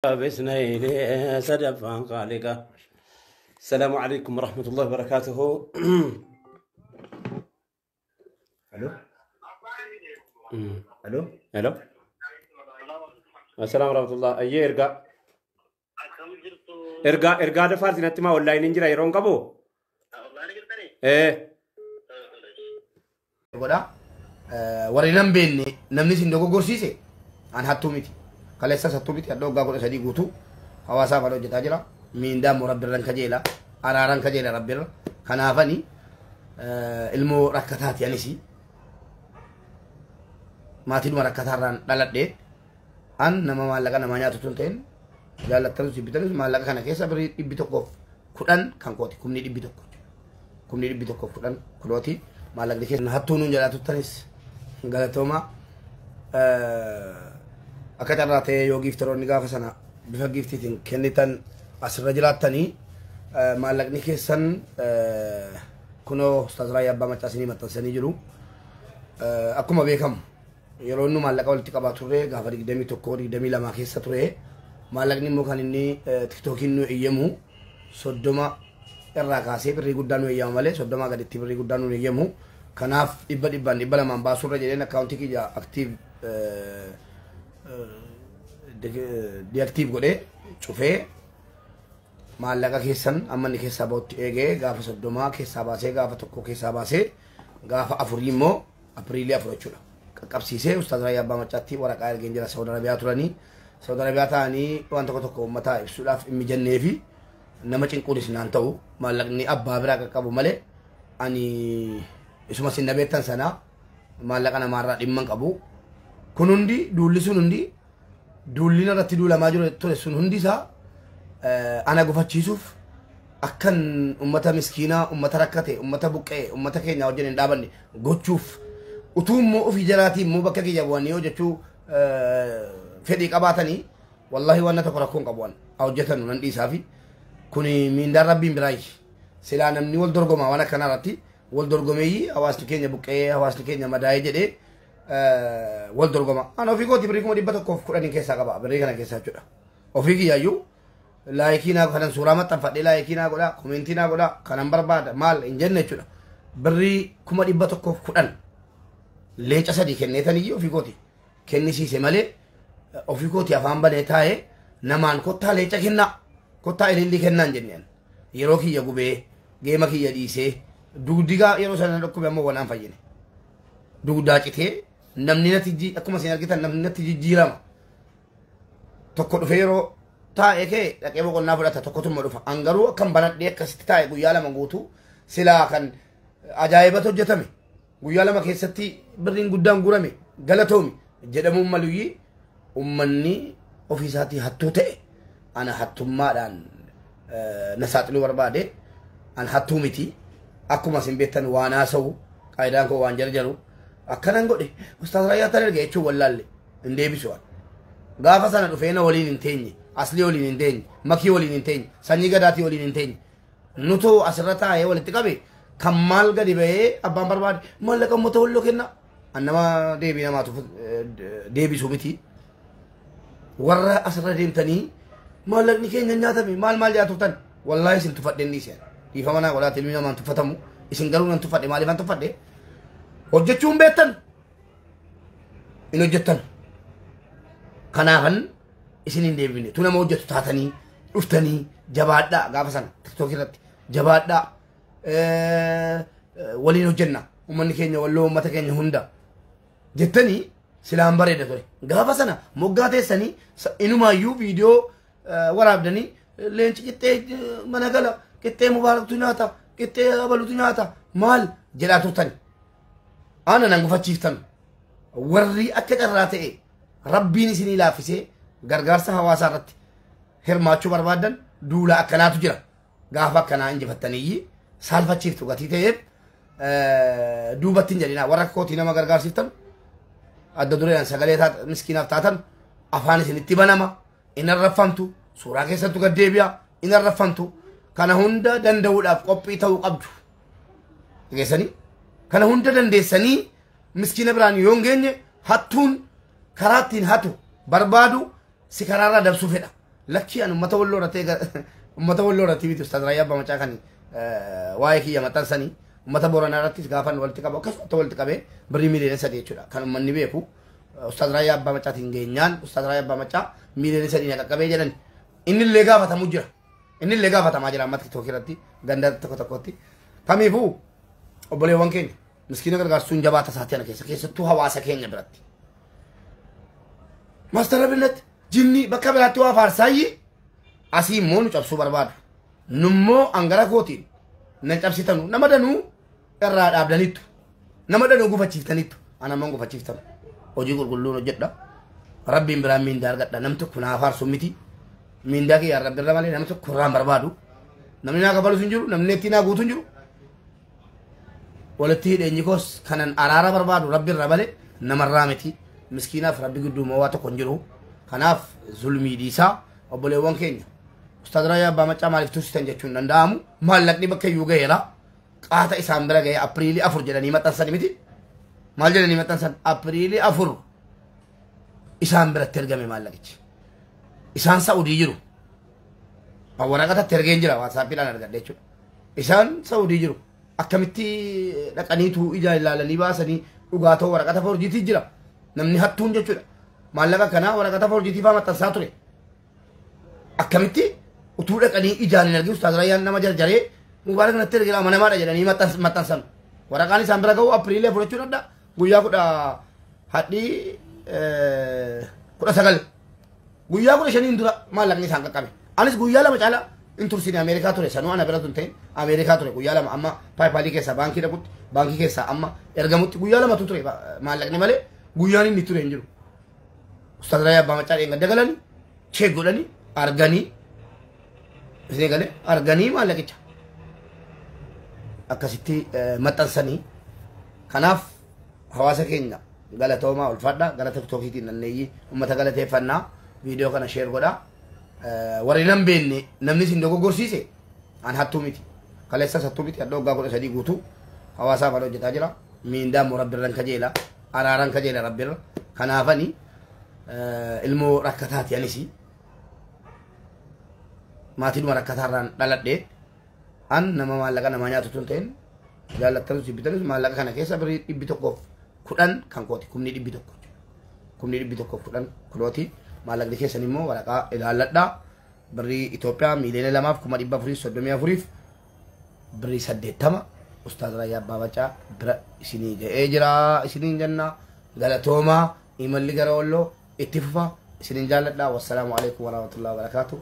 باثنين sadaffaan خالقة. السلام عليكم ورحمة الله وبركاته. Alo? Alo? Hello. السلام ورحمة الله. Ayyee, ergaa. Akkam jirtu? Ergaa, ergaa dafaarti natti maa, online hin jira, yeroo hin qabu. Online jirtanii? Ee. Godha. Warri nan beekne, namni isin dogoggorsiise, an hattuu miti. Kaleessas hattuu miti. Hadda waggaa 13 guutuu hawaasaaf haadha hojjetaa jira. Miindaa immoo rabbirran kajeela. Araaran kajeela rabbirra. Kanaafani ilmoo rakkataati anis. Maatiidhuma rakkataarraan dhaladhe. An nama maallaqa namaa nyaatu tun ta'in, jaallattanus jibbitanus, maallaqa kana keessa birrii 110 kan kooti, 100,000, 110,000 kunooti maallaqni keessa. Hattuu nuun jedhaa turtanis galatooma. Akka carraa ta'ee yoo gifteroonni gaafa sana bifa giftiitiin kennitan asirra jiraattanii, maallaqni keessan kunoo Ustaaz Raayyaa Abbaa Maccaasinii maxxansanii jiru. Akkuma beekamu, yeroo inni maallaqa walitti qabaa turre gaafa 21, 22 keessa ture. Maallaqni immoo kan inni TikTokiin nu eeyyamu 30 irraa kaasee birrii guddaa nu eeyyama malee 30 gaditti birrii guddaa nu eeyyamu. Kanaaf dhibba dhibbaan, 200n baasurra jedheen akkaawuntii kiyya active deactive godhee cufee, maallaqa keessan amma inni keessaa bahutti eegee, gaafa 30 keessaa baasee, gaafa 1 keessaa baasee, gaafa 4 immoo, Apriilii 4 jechuudha. Qaqqabsiisee Ustaaz Raayyaa Abbaa Maccaatti waraqaa ergeen jira. Saudi Arabiyaa turanii, Saudi Arabiyaa ta'anii waan tokko tokko uummataa ibsuudhaaf hin mijannee fi nama cinquunis naan ta'u, maallaqni abbaa biraa qaqqabu malee, ani isuma sin dhabeettan sana maallaqa namaarraa dhimma hin qabu. Kun hundi, duulli sun hundi, duulli irratti duulamaa jiru ture sun hundi isaa ana gufachiisuuf, akkan ummata miskiinaa, ummata rakkate, ummata buqqee, ummata keenya wajjin hin dhaabanne gochuuf, utuu immoo ofii jalaatii immoo bakka kiyya bu'anii hojjechuu fedhii qabaatanii, wallahi waan tokko rakkoon qabu, waan hojjetanu nan dhiisaa fi kuni miindaan rabbiin biraayi. Silaa namni wal dorgomaa waan akkanaa irratti wal dorgomeeyyi, hawaasni keenya buqqee, hawaasni keenya madaa'ee jedhee wal dorgoma. Ana ofii kooti birrii 110,000 keessaa qaba, birrii kana keessaa jechuudha. Ofii kiyyaayyuu like naa kanan suuraa maxxanfadhee like naa godhaa, comment naa godhaa, kanan barbaada maal hin jenne jechuudha. Birrii 110,000 leenca sadii kenneetaniyyuu ofii kooti kennisiise malee, ofii kooti afaan banee taa'ee namaan kottaa leenca kennaa, kottaa ilillii kennaa hin jenneen. Yeroo kiyya gubee, geema kiyya dhiisee, dugdigaa yeroo sana dhukkube, ammoo wanaan fayyine. Dugdaa citee namni natti, akkuma isin argitan, namni natti jijjiirama. Tokko dhufee yeroo taa'ee kee dhaqee boqonnaa fudhata, tokkotuma dhufa. An garuu akkam banadhee akkasitti taa'e guyyaa 2 guutuu, silaa kan ajaa'ibatu hojjetame. Guyyaa 2 keessatti birriin guddaan guurame, galatoomi jedhamuun maluyyii, ummanni ofiisaatii hattuu ta'e ana hattummaadhaan na saaxiluu barbaade. An hattuu miti. Akkuma isin beektan, waan haasa'u qaayidaan koo waan jarjaru akkanan godhe, Ustaaz Raayyaa tan erga jechuun wallaalle hin deebisu. Gaafa sana dhufee na waliin hin teenye, Aslii waliin hin teenye, Makii waliin hin teenye, Sanyii Gadaatii waliin hin teenye. Nutoo asirra taa'ee walitti qabe kan maal gadi ba'ee abbaan barbaade maallaqa uummata Walloo kenna. An nama deebii namaatu deebisu miti. Warra asirra deemtanii maallaqni keenya nyaatame maal maal jedhaa turtan, wallaahi isin tuffadheen dhiise. Dhiifama naa godhaati, ilmi namaan tuffatamu. Isin garuu nan tuffadhe. Maaliifan tuffadhe? Hojjechuu hin beektan, hin hojjettan. Kanaafan isin hin deebine. Tu nama hojjetu taatanii dhuftanii, jabaadhaa, gaafa sana TikTok irratti jabaadhaa, waliin hojjenna, uummanni keenya Walloo uummata keenya hunda jettanii silaan bareeda ture. Gaafa sana moggaa teessanii inumaayyuu viidiyoo waraabdanii, leenci qixxee mana gala, qixxee Mubaaraktu nyaata, qixxee abalutu nyaata maal jedhaa turtani. Ana nan gufachiiftan. Warri akka carraa ta'e rabbiin isinii laaffisee gargaarsa hawaasaa irratti hirmaachuu barbaadan, duula akkanaatu jira. Gaafa akkanaa injifattaniyyii saalfachiiftu gatii ta'eef, duubatti hin jedhinaa. Warra akka kootii nama gargaarsiiftan, adda dureedhaan sagalee miskiinaaf taatan, afaan isinitti banama, in arraffamtu, suuraa keessattu gad deebi'a, in arraffamtu. Kana hunda danda'uudhaaf qophii ta'uu qabdu. Dhageessanii? Kana hunda dandeessanii miskiina biraan yoo hin geenye, hattuun karaa ittiin hatu barbaadu si karaarraa dabsuu fedha. Lakkii an uummata walloo irratti uummata walloo irratti miti Ustaaz Raayyaa Abbaa Macaa kan waa'ee kiyya maxxansanii uummata Booranaa irrattis gaafa walitti qabu akkasumatti walitti qabee birrii 3 miiliyoona jechuudha kan uummanni beeku. Ustaaz Raayyaa Abbaa Macaatiin geenyaan Ustaaz Raayyaa Abbaa Macaa 3 miiliyoona na qaqqabee jedhan inni illee gaafatamu jira. Inni illee gaafatamaa jira amma TikTok irratti ganda tokko tokkotti. Kamiifuu obboleewwan keenya miskiina gargaarsuun jabaa tasaatti ana keessa keessattuu hawaasa keenya biratti. Master Abinet jinni bakka biraatti waa faarsaayyi asii immoo nu cabsuu barbaadu. Nummoo angara kootiin nan cabsitanu nama danuu irraa dhaabdanittu nama danuu gufachiiftaniittu ana ammoo gufachiiftanu hojii qulqulluun hojjedha. Rabbiin biraan miindaa argadha nam tokko naa faarsu miti miindaa kiyya rabbi irra malee nama tokko irraa hin barbaadu. Namni naa kafalus hin jiru namni ittiin naa guutu hin jiru. Walitti hidheenyi koos kanan araara barbaadu rabbi irra malee namarraa miti. Miskiinaaf rabbi gidduu waa tokko hin jiru. Kanaaf zulmii dhiisaa obboleewwan keenya. Ustaaz Raayyaa Abbaa Macaa maaliif tursitan jechuun danda'amu maallaqni bakka iyyuu gaheera. Qaata isaan bira gahe Apiriilii 4 jedhanii maxxansan miti. Maal jedhanii maxxansan Apiriilii 4 isaan biratti ergame maallaqichi. Isaan Sa'udii jiru. Waraqatatti ergeen jira WhatsAppiidhaan argadhe jechuudha. Isaan Sa'udii jiru. Akkamitti dhaqaniitu ijaan ilaalanii baasanii dhugaatoo waraqata forjiitii jira. Namni hattuun jechuudha. Maallaqa kanaa waraqata forjiitii faa maxxansaa ture. Akkamitti utuu dhaqanii ijaan hin argin Ustaaz Raayyaan nama jarjaree mubaarak natti ergee amanamaadha jedhanii maxxansan. Waraqaan isaan bira ga'u Apiriilii 4 jechuun adda guyyaa kudha hadhii 19 guyyaa 15n dura maallaqni isaan qaqqabe. Anis guyyaa 2 caala in tursine Ameerikaa ture sanuu ana bira tun ta'in Ameerikaa ture guyyaa 2 amma PayPalii keessaa baankii dhaqutti baankii keessaa amma ergamutti guyyaa 2tu ture maallaqni malee guyyaan inni ture hin jiru. Ustaaz Raayyaa Abbaa Macaa dheengadda galanii check godhanii arganii isin galee arganii maallaqicha akkasitti maxxansanii kanaaf hawaasa keenya galatoomaa ulfaadha gara TikTokiitiin nanneeyyii uummata galateeffannaa viidiyoo kana share godhaa. Warri nan beekne namni isin dogoggorsiise an hattuu miti kaleessas hattuu miti hadha waggaa 13 guutuu hawaasaaf an hojjetaa jira miindaa immoo rabbirran kajeela araaran kajeela rabbirra kanaafani ilmoo rakkataati anis maatiidhuma rakkataarraan dhaladhe an nama maallaqa namaa nyaatu tun ta'in jaallattanus jibbitanus maallaqa kana keessa birrii 110 kan kooti 100,000 110,000 kunooti maallaqni keessan immoo waraqaa ilaalladhaa birrii Itoophiyaa 2,434,000 birrii 80 Ustaaz Raayyaa Abbaa Macaa bira isinii ga'ee jira isiniin jenna galatoomaa imalli gara walloo itti fufa isiniin jaalladhaa wassalaamu alaikum warahmatullahi wabarakaatu.